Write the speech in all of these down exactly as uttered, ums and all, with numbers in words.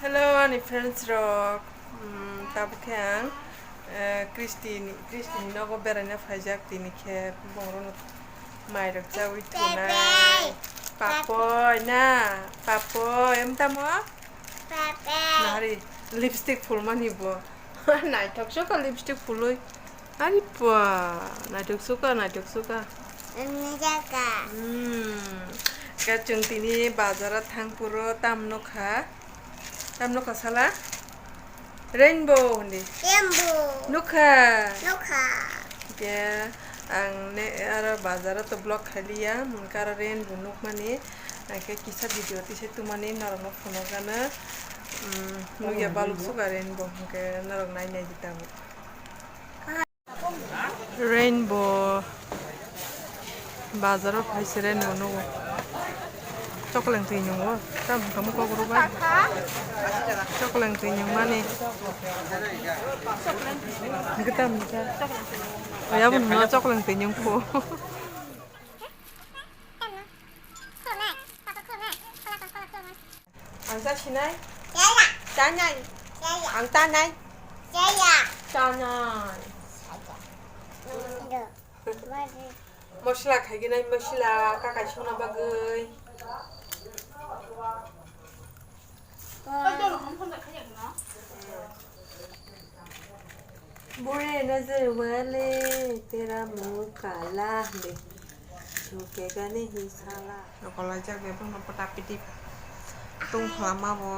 Hello, ani friends rok. Hmm, tabuk khe ang, eh, Christy ni, Christy ni nogo beraina phaijak, tini khe bongrok no mai rok chawi thwnai. Papoi na, papoi, em tamo? Nahari, lipstick phulmani bo. Naithok sokha lipstick phului. Ari pa, naithok sokha, naithok sokha. Naithok sokha. Hmm. Khe chwng tini bazaro thang phuru tam nukha. Tam nukha sala? Rainbow hindi. Rainbow. Nukha. Nukha. Khe ang ne aro bazaro to vlog khailiya, mungkha aro rainbow nukmani. Ang khe kisa video tise tumani norokno phunukgano. Hmm, nukya baluk sukha rainbow, hwnkhe norok nai nai di tabuk. Rainbow bazaro phaise rainbow nugo. Chokoleng twi nungo, tam kamo kok rw bai. Chokoleng twi nung mani. Hwnkhe tam kha. Oya bo no chokoleng twi nung phu. Ang ta sinai? Yaya. Tanai. Yaya. Ang tanai. Yaya. Tanai. Yaya. Masala khai gwnai, masala kakai songna bagwi. Bore nazar wale tera muh kala de. Jhukega nahi sala. Nokolaijak bebak no pota piti. Tung khlama bo.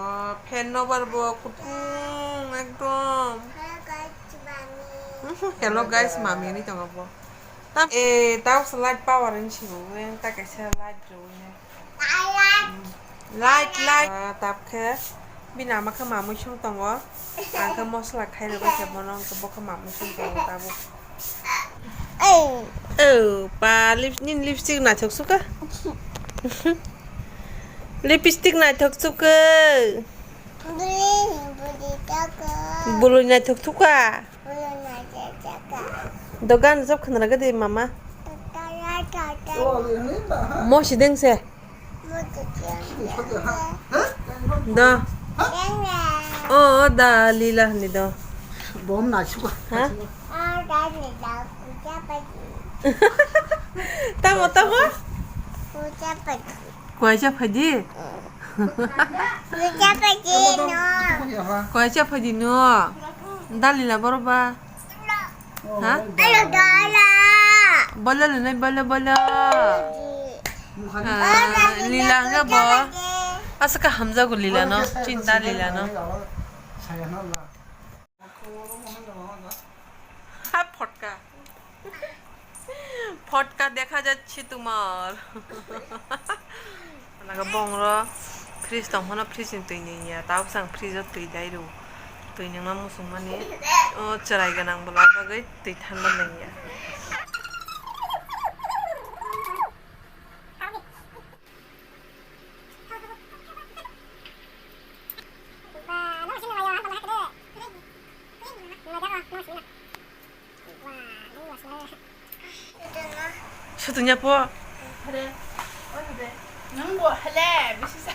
Fan no bar bo kutung ekdom. Hello guys, mami ni tongo bo. Tam, eh, tao sa light power ni sibo. Wen ta kaisa light rwi. Light, light. Ah, tap khe bini ama khe mamui song tongo. Ang khe mosla khai rwbai khe bono, ang khe bo khe mamui song tongo tabuk. Oh, pa, lip-, nini lipstick naithok sukha. Lipstick naithok sukha. Bului naithok sukha. Dogan jok khna gede mama. Mo sideng se. Do. O, o da lila ni do. Bom na chuka. Ha? Tamo, tamo? Kuacha phadi? Kuacha phadi no. Kuacha phadi no. Dalila boroba. Ha? Bolo le nai, bolo, bolo. Ah, lila hwnkhe bo. Asa ka hamjago lila no. Chinta lila no. Ha, photka. Photka dekha jacche tomar. Naga bongro fridge tong phano fridge ni twi nung ya. Tabuk sang fridge o twi dai rw. Twi nungna muchung mani. O chwrai gwnang bwla bagwi twi thangna nung ya. Sutunya po. Nwng bo hele bisi sa.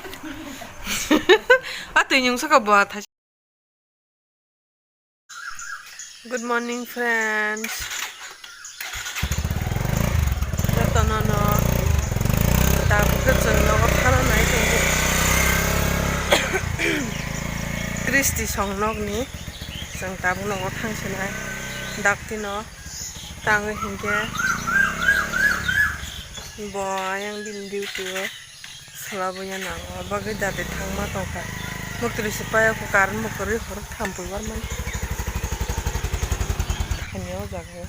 A twi nung saka bo thai. Good morning, friends. Jotono no tabuk khe chwng nogo thana nai tongo. Christy song nokni chwng tabuk nogo thang sinai. Dakti no tangwi hinkhe bo ayang bini duty o. Sula buya nango, bagwi dati thangma tongkha. Muktri se paya kho, current bo kwrwi horo thampui barmani. Thani o jaga o.